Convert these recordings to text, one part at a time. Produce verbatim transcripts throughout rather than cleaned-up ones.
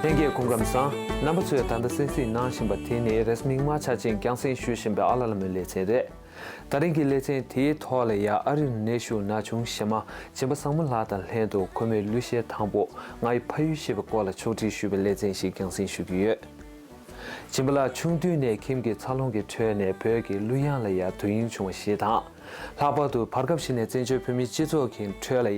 ལྷན་རྒྱས་སྐུ་ཁམས་བཟང་། རྣམ་པ་ཚོས་ད་ལྟ་གསན་གཟིགས་གནང་བཞིན་པ་དེ་ནི་རེས་མིག་དམར་ཆ་ཅན་རྒྱང་སྲིང་ཞུ་བཞིན་པའི་ཨ་ལ་ལ་མོའི་ལེ་ཚན་རེད། ད་རིང་གི་ལེ་ཚན་དེའི་ཐོག་ལ་ཡ་ཨ་རིར་གནས་བཞུགས་ན་ཆུང་གཞས་མ་སྦྱིན་པ་བཟང་མོ་ལགས་དང་ལྷན་དུ་ཁོ་མོའི་གླུ་གཞས་དང་པོ་ངའི་ཕ་ཡུལ་ཞེས་པའི་སྐོར་ལ་ཕྱོགས་སྒྲིག་ཞུས་པའི་ལེ་ཚན་ཞིག་རྒྱང་སྲིང་ཞུ་གི་ཡོད། སྦྱིན་པ་ལགས་ཆུང་དུས་ནས་ཁྱིམ་གྱི་འཚར་ལོངས་ཀྱི་ཁྲོད་ནས་བོད་ཀྱི་གླུ་དབྱངས་ལ་ཡ་དོ་དབྱིངས་བྱུང་བ་ཞིག་དང་། ལྷག་པར་དུ་བར་སྐབས་ཤིག་ནས་བཙན་བྱོལ་བོད་མིའི་སྤྱི་ཚོགས་ཀྱི་ཁྲོད་ལ་ཡ་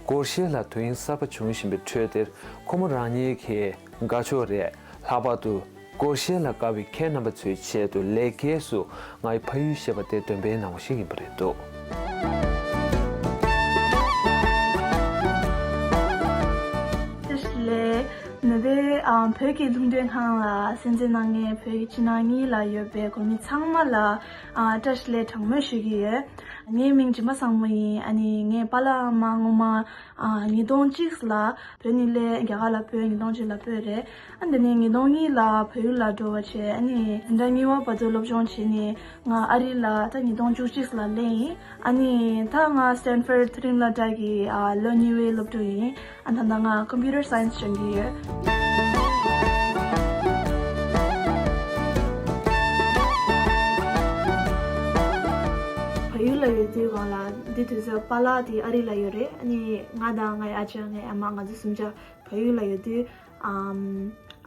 སྒོར་གཞས་ལ་དོ་དབྱིངས་གསར་པ་བྱུང་བཞིན་པའི་ཁྲོད་དེར་ཁོ་མོ་རང་ཉིད་ཀྱི་དགའ་ཕྱོགས་རེད། ལྷག་པར་དུ་སྒོར་གཞས་ལ་དགའ་བའི་ཁྱེད་རྣམ་པ་ཚོའི་ཆེད་དུ་ལེགས་སྐྱེས་སུ་ངའི་ཕ་ཡུལ་ཞེས་པ་དེ་འདོན་སྤེལ་གནང་བ་ཞིག་ཡིན་པ་རེད་འདུག་བཀྲ་ཤིས་བདེ་ལེགས། ནུབ་པའི་ཨ་བོད་ཀྱི་རླུང་འཕྲིན་ཁང་ལ་གསན་གཟིགས་གནང་མཁན་བོད་ཀྱི་ཕྱི་ནང་གཉིས་ལ་ཡོད་པའི་གོ་མི་ཚང་མ་ལ་ཨ་བཀྲ་ཤིས་བདེ་ལེགས་གྲངས་མེད་ཞུ་གི་ཡོད། ངའི་མིང་སྦྱིན་པ་བཟང་མོ་ཡིན། ཨ་ནི་ངའི་པཱ་ལགས་མ་སྔོན་མ་ཨ་ཉིས་སྟོང་གཅིག་ལ་བོད་ནས་སླེབས། རྒྱ་གར་ལ་བོད་ཉིས་སྟོང་གཅིག་ལ་བོད་རེད། ཨ་འདི་ནས་ཉིས་སྟོང་གཉིས་ལ་བལ་ཡུལ་ལ་འགྲོ་བ་བྱས། ཨ་ནི་འཛིན་གྲྭ་གཉིས་པ་བར་དུ་སློབ་སྦྱོང་བྱས་ནས་ང་ཨ་རི་ལ་ད་ཉིས་སྟོང་བཅུ་གཅིག་ལ་སླེབས་ཡིན། ཨ་ནི་ད་ང་སི་ཊན་ཕོར་ཌི་ཁྲིམས་ལ་གྲགས་ཀྱི་ཨ་ལོ་གཉིས་པའི་སློབ་ཕྲུག་ཡིན། ཨ་ད་ལྟ་ང་ཀམ་པུ་ཊར་སའེན་སི་སྦྱང་གི་ཡོད། བལ་ཡུལ་ལ་ཡོད་དུས་སྒང་ལ་འདི་དུས་ཚོད་པཱ་ལགས་དེ་ཨ་རི་ལ་ཡོད་རེད། ཨ་ནི་ང་དང་ངའི་ཨ་ཅག་ངའི་ཨ་མ་ང་ཚོ་གསུམ་ཆ་བལ་ཡུལ་ལ་ཡོད་དུས། ཨམ།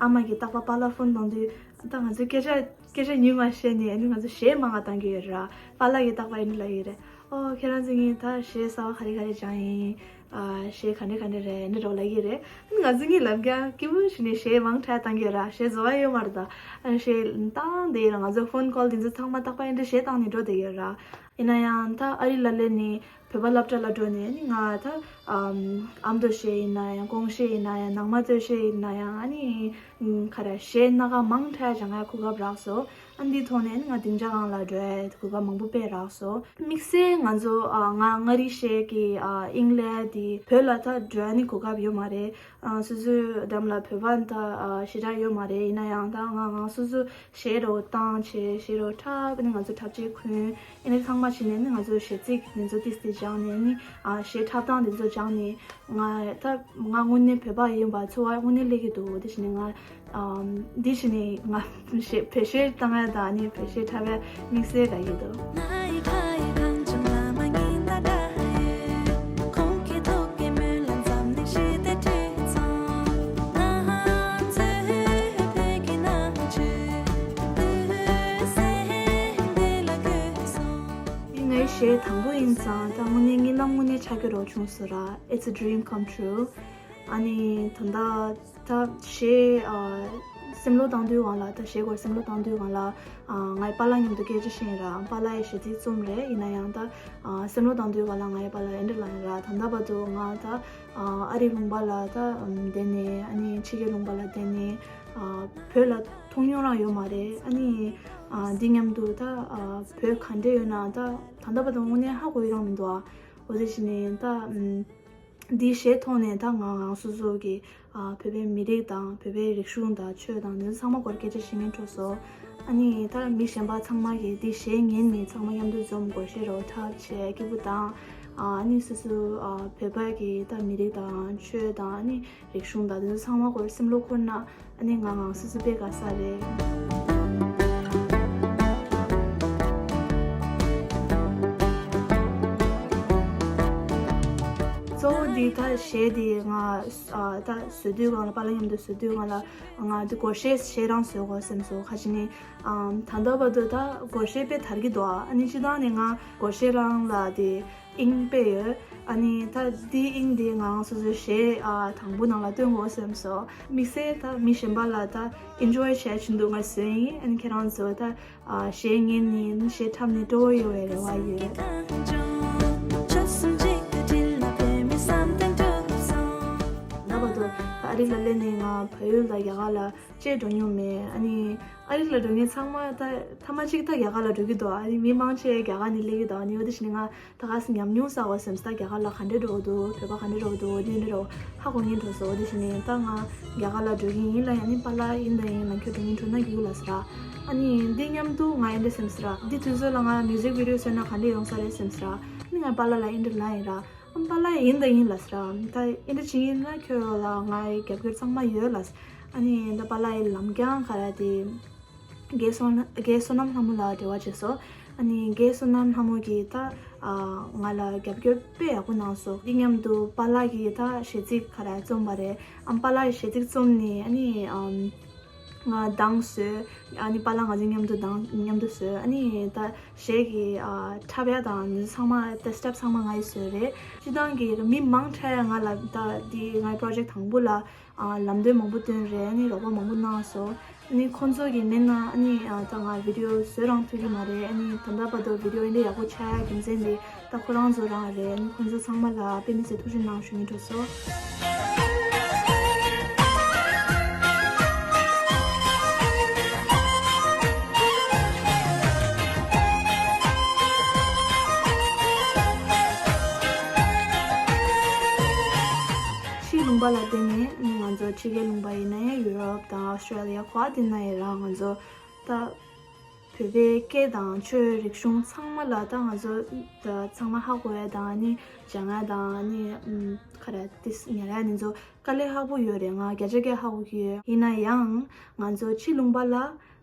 ཨ་མ་གིས་རྟག་པར་པཱ་ལགས་ཕོན་གཏོང་དུས་ད་ང་ཚོས་སྐད་ཆ་སྐད་ཆ་ཉུང་ང་བཤད་ནས་ཨ་ནི་ང་ཚོ་གཞས་མང་ང་བཏང་གི་ཡོད་ར། པཱ་ལགས་ཀྱིས་རྟག་པར་ཨ་ནི་ལབ་ཡོད་རེད། ཨོ་ཁྱེད་རང་ཚོ་གཉིས་ད་གཞས་གསར་པ་ག་རེ་ག་རེ་སྦྱངས་ཡིན། ཨ་གཞས་ག་འདྲ་ག་འདྲ་རེད་ཨ་ནི་རོགས་ལབ་ཀྱི་རེད། ཨ་ནི་ང་ཚོ་གཉིས་ལབ་རྒྱ་སྐྱིད་པོ་བྱས་ནས་གཞས་མང་དྲགས་བཏང་གི་ཡོད་ར། གཞས་བཟོ་བ་ཡོད་མ་རེད་ད། ཨ་གཞས་བཏང་བསྡད་ཡོད་ར། ང་ཚོ་ཕོན་ཀོལ་དེ་ཚོ་ཚང་མ་རྟག་པར་ཨ་འདྲ་གཞས་བཏང་ནས་འགྲོ་བསྡད་ཡོད་ར། ཡིན་ན་ཡང་ད་ཨ་རི་ལ་སླེབས་ནས་བོད་པ་སློབ་གྲྭ་ལ་འགྲོ་ནས་ནི་ང་ད་ཨམ་ཨ་མདོ་གཞས་ཡིན་ན་ཡང་ཀོང་གཞས་ཡིན་ན་ཡང་ནང་མ་སྟོད་གཞས་ཡིན་ན་ཡང་ཨ་ནི་ག་རེ་གཞས་སྣ་ཁ་མང་དྲགས་སྦྱང་ཡ་གོ་སྐབས་རག་སོང་། ཨ་འདིའི་ཐོག་ནས་ནི་ང་སྡིངས་ཆ་སྒང་ལ་འགྲོ་ཡ་གོ་སྐབས་མང་པོ་སྤེལ་རག་སོང་། དམིགས་བསལ་ང་ཚོ་ཨ་ང་མངའ་རིས་གཞས་ཀྱི་ཨ་དབྱིངས་ལས་དེ་བོད་ལ་ད་འགྲོ་ཡ་ནི་གོ་སྐབས་ཡོད་མ་རེད། ཨ་སོ་སོའི་འགྲམ་ལ་བོད་པ་འདྲ་ཨ་ཞེ་དྲག་ཡོད་མ་རེད། ཡིན་ན་ཡང་ད་ང་ང་སོ་སོ་གཞས་རོ་བཏང་བྱས་གཞས་རོ་འཁྲབ་ནས་ང་ཚོ་འཁྲབ་ཆས་གོན་ཨ་ནི་ཚང་མ་བྱས་ནས་ནི་ང་ཚོ་གཞས་ཚིག་དེ་ཚོ་ཏིས་ཏིས་སྦྱངས་ནས་ནི་ཨ་གཞས་འཁྲབ་སྟངས་དེ་ཚོ་སྦྱངས་ནས་ང་ད་ང་དངོས་གནས་བོད་པ་ཡིན་པ་ཚོར་བ་དངོས་གནས་སླེབས་ཀྱི་འདུག་དེ་བྱས་ནས་ང་ཨམ་འདི་བྱས་ནས་ང་གཞས་བོད་གཞས་བཏང་ཡ་དང་ནི་བོད་གཞས་འཁྲབ་ཡ་དམིགས་བསལ་དགའ་གི་འདུག་འདི་ངའི་གཞས་དང་པོ་ཡིན་ཙང་ད་དངོས་གནས་གཉིད་ལམ་དངོས་གནས་ཆགས་ཀྱི་རོ་བྱུང་སོང་ར། It's a dream come true. ཨ་ནི་ད་ལྟ་ད་གཞས་ཨ་སེམས་བློ་བཏང་དུས་སྒང་ལ་ད་གཞས་སྐོར་སེམས་བློ་བཏང་དུས་སྒང་ལ་ཨ་ངའི་པཱ་ལགས་མཉམ་དུ་སྐད་ཆ་བཤད་ཡིན་ར། པཱ་ལགས་ཡི་གཞས་ཚིག་རྩོམ་རེད། ཡིན་ན་ཡང་ད་ཨ་སེམས་བློ་བཏང་དུས་སྒང་ལ་ངའི་པཱ་ལགས་ཨེ་འདྲ་ལབ་ཡིན་ར། ད་ལྟ་བར་དུ་ང་ད་ཨ་ཨ་རིའི་ལུང་པ་ལ་ད་བསྡད་ནས་ཨ་ནི་ཕྱི་རྒྱལ་ལུང་པ་ལ་བསྡད་ནས་ཨ་བོད་ལ་མཐོང་མྱོང་རང་ཡོད་མ་རེད། ཨ་ནི་ཨ་འདི་མཉམ་དུ་ད་ཨ་བོད་ག་འདྲ་ཡོད་ན་ད་ད་ལྟ་བར་དུ་དངོས་གནས་ཧ་གོ་ཡི་རང་མི་འདུག་ཨ། འོ་དེ་བྱས་ནས་ད་ཨམ། འདིའི་གཞས་ཐོག་ནས་ད་ང་རང་སོ་སོ་གི་ཨ་བོད་པའི་མི་རིགས་དང་བོད་པའི་རིག་གཞུང་དང་ཆོས་དང་འདི་ཚོ་ཚང་མ་སྐོར་སྐད་ཆ་བཤད་མཁན་འཕྲོད་སོང་། ཨ་ནི་ད་མི་གཞན་པ་ཚང་མ་གིས་འདི་གཞས་ཉན་ནས་ཚང་མ་མཉམ་དུ་འཛོམས་སྒོར་གཞས་རོ་འཁྲབ་བྱས་སྐྱིད་པོ་དང་། ཨ་ནི་སོ་སོ་ཨ་བོད་པ་གི་ད་མི་རིགས་དང་ཆོས་དང་ཨ་ནི་རིག་གཞུང་དང་འདི་ཚོ་ཚང་མ་སྐོར་སེམས་བློ་འཁོར་ན། ཨ་ནི་ང་ང་སོ་སོ་དཔེ་དགའ་ས་རེད། གཙོ་བོ་འདི་ད་གཞས་འདི་ང་ཨ་ད་བཟོ་དུས་སྒང་ལ་པཱ་ལགས་མཉམ་དུ་བཟོ་དུས་སྒང་ལ་ང་འདི་སྒོར་གཞས་གཞས་རང་བཟོ་དགོས་བསམ་སོང་། ཁ་ཅིག་ནི་ཨམ་ད་ལྟ་བར་དུ་ད་སྒོར་གཞས་དཔེ་དར་གྱི་འདུག་ཨ་ནི་སྤྱིར་བཏང་ནས་ང་སྒོར་གཞས་རང་ལ་དེ་དབྱིངས་དཔེ་ཡོད། ཨ་ནི་ད་འདི་དབྱིངས་འདི་ང་རང་སོ་སོའི་གཞས་ཨ་དང་པོ་ནང་ལ་སྟོན་དགོས་བསམ་སོང་། དམིགས་བསལ་ད་མི་གཞན་པ་ལ་ད་ཨེན་ཇོའི་བྱས་བྱེད་འདུག་ང་བཟོས་ཡིན། ཨ་ནི་ཁྱེད་རང་ཚོ་ད་ཨ་གཞས་ཉན་ནས་གཞས་འཁྲབ་ནས་སྤྲོ་བོ་ཡོང་བའི་རེ་བ་ཡོད། ད་བར་དུ་ད་ཨ་རི་ལ་སླེབས་ནས་ང་བལ་ཡུལ་དང་རྒྱ་གར་ལ་བཅར་འགྲོ་མྱོང་མེད། ཨ་ནི་ཨ་རི་ལ་འགྲོ་མཁན་ཚང་མ་ད་ཐ་མ་གཅིག་ད་རྒྱ་གར་ལ་འགྲོ་གི་འདུག་ཨ་ནི་མི་མང་ཆེ་རྒྱ་གར་ནས་སླེབས་ཀྱི་འདུག་ཨ་ནི་འོ་དེ་བྱས་ནས་ང་ད་ག་སེ་ཉམས་མྱོང་བསགས་པ་བསམ་སྟེ་རྒྱ་གར་ལ་ག་འདྲ་འགྲོ་གི་འདུག་བོད་པ་ག་འདྲ་འགྲོ་གི་འདུག་འདི་འདྲ་འདྲ་ཧ་གོ་མཁན་འགྲོ་སོང་། འོ་དེ་བྱས་ནས་ད་ང་རྒྱ་གར་ལ་འགྲོ་གི་ཡིན་ལ་ཡང་ནི་པཱ་ལགས་ཡིན་དང་ཡིན་ལ་ཁྱོད་འགྲོ་མཁན་འགྲོ་ན་རྒྱུགས་ལ་ཟེར། ཨ་ནི་འདི་མཉམ་དུ་ང་ཡིན་འདྲ་སེམས་ཟེར། འདི་དུས་ཚོད་ལ་ང་མིའུ་ཟིག་བི་ཌི་ཡོ་བཟོས་ན་ག་འདྲ་ཡོང་ས་རེད་སེམས་ཟེར། ཨ་ནི་ང་པཱ་ལགས་ལ་ཡིན་འདྲ་ལབ་ཡིན་ར། ཨམ་པཱ་ལགས་ཡིན་དང་ཡིན་ལབ་ཟེར། ད་ཨེ་འདྲ་བྱེད་ཡིན་ན་ཁྱོད་རོགས་ལ་ང་རྒྱབ་སྐྱོར་གཙང་མ་ཡོད་ལབ། ཨ་ནི་ད་པཱ་ལགས་ལམ་རྒྱང་ག་ར་དེ་རྒན་བསོད་ནམས་རྒན་བསོད་ནམས་ལྷ་མོ་ལ་འབྲེལ་བ་བྱས་སོང་། ཨ་ནི་རྒན་བསོད་ནམས་ལྷ་མོ་གིས་ད་ང་ལ་རྒྱབ་སྐྱོར་དཔེ་ཡག་པོ་གནང་སོང་། དེ་མཉམ་དུ་པཱ་ལགས་ཀྱིས་ད་གཞས་ཚིག་ག་ར་རྩོམ་པ་རེད། ཨམ་པཱ་ལགས་ཀྱིས་གཞས་ཚིག་རྩོམ་ནས་ཨ་ནི་ང་གདངས་བཟོས། ཨ་ནི་པཱ་ལགས་ང་ཚོ་མཉམ་དུ་གདངས་མཉམ་དུ་བཟོས། ཨ་ནི་ད་གཞས་ཀྱི་ཨ་འཁྲབ་ཡ་དང་འདི་ཚང་མ་ད་སི་ཊེབ་ཚང་མ་ང་ཡིས་བཟོས་རེད། སྤྱིར་བཏང་གི་མི་མང་ཆེ་ང་ལ་ད་འདི་ངའི་པྲོ་ཇེཀ་དང་པོ་ལ་ཨ་ལམ་སྟོན་མང་པོ་བཏོན་རེད། ཨ་ནི་རོགས་པ་མང་པོ་གནང་སོང་། ཨ་ནི་ཁོང་ཚོ་གི་མེད་ན་ཨ་ནི་ཨ་ད་ང་བི་ཌི་ཡོ་བཟོ་རང་ཐུབ་ཀྱི་མ་རེད། ཨ་ནི་ད་ལྟ་བར་དུ་བི་ཌི་ཡོ་འདི་ཡག་པོ་ཆགས་ཡ་རྒྱུ་མཚན་འདི་ད་ཁོ་རང་ཚོ་རང་རེད། ཁོང་ཚོ་ཚང་མ་ལ་དཔེ་མི་སྲིད་ཐུགས་རྗེ་གནང་ཞུ་སྙིང་འདོད་སོང་། ཕྱིའི་ལུང་པ་ལ་བརྟེན་ནས་ང་ཚོ་ཕྱི་རྒྱལ་ལུང་པ་ཡིན་ན་ཡང་ཡུ་རོབ་དང་ཨོ་སི་ཊྲེ་ལི་ཡ་ག་པར་བལྟས་ན་ཡང་རང་ང་ཚོ་ད་བོད་པའི་སྐད་དང་ཆོས་རིག་གཞུང་ཚང་མ་ལ་ད་ང་ཚོ་ད་ཚང་མ་ཧ་གོ་ཡ་དང་ཨ་ནི་སྦྱང་ཡ་དང་ཨ་ནི་ཨམ་ག་རེ་ཏིས་ཉར་ཡ་འདི་ཚོ་དཀའ་ལས་ཁག་པོ་ཡོད་རེད། ང་བརྒྱ་ཆ་བརྒྱ་ཧ་གོ་གི་ཡོད། ཡིན་ན་ཡང་ང་ཚོ་ཕྱི་ལུང་པ་ལ་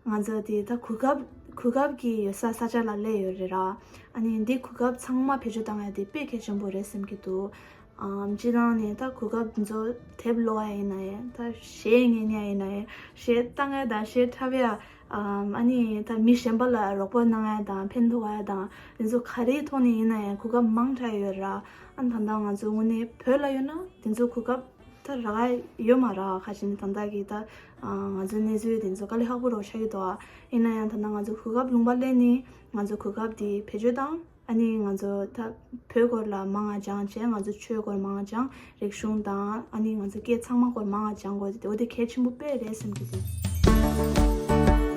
ང་ཚོ་དེ་ད་གོ་སྐབས་གོ་སྐབས་ཀྱི་ཡོད་ས་ས་ཆ་ལ་སླེབས་ཡོད་རེད་ར། ཨ་ནི་འདི་གོ་སྐབས་ཚང་མ་བེད་སྤྱོད་བཏང་ཡ་དེ་དཔེ་གལ་ཆེན་པོ་རེད་བསམ་གྱི་འདུག་ཨམ་སྤྱིར་བཏང་ནས་ད་གོ་སྐབས་འདི་ཚོ་དེབ་ཀློག་ཡ་ཡིན་ན་ཡང་ད་གཞས་ཉན་ཡ་ཡིན་ན་ཡང་གཞས་བཏང་ཡ་དང་གཞས་འཁྲབ་ཡ། ཨམ་ཨ་ནི་ད་མི་གཞན་པ་ལ་རོགས་པ་གནང་ཡ་དང་ཕན་ཐོགས་ཡ་དང་འདི་ཚོ་ག་རེའི་ཐོག་ནས་ཡིན་ན་ཡང་གོ་སྐབས་མང་དྲགས་ཡོད་ར། ཨ་ད་ལྟ་ང་ཚོ་དངོས་གནས་བོད་ལ་ཡོད་ན་འདི་ཚོ་གོ་སྐབས་ད་རག་ཡ་ཡོད་མ་ར། ཁ་ཅིག་ནི་ད་ལྟ་གི་ད་ང་ཚོའི་གནས་ཚུལ་དེ་ཚོ་དཀའ་ལས་ཁག་པོ་རོ་ཆགས་ཀྱི་འདུག་ཨ་ཡིན་ན་ཡང་ད་ལྟ་ང་ཚོ་གོ་སྐབས་ལུང་པ་སླེབས་ནི་ང་ཚོ་གོ་སྐབས་དེ་བེད་སྤྱོད་བཏང་། ཨ་ནི་ང་ཚོ་ད་བོད་སྐོར་ལ་མང་ང་སྦྱང་བྱས། ང་ཚོ་ཆོས་སྐོར་མང་ང་སྦྱང་། རིག་གཞུང་དང་ཨ་ནི་ང་ཚོ་སྐད་ཚང་མ་སྐོར་མང་ང་སྦྱང་དགོས། དེ་འོ་དེ་གལ་ཆེན་པོ་དཔེ་རེད་བསམ་གྱི་འདུག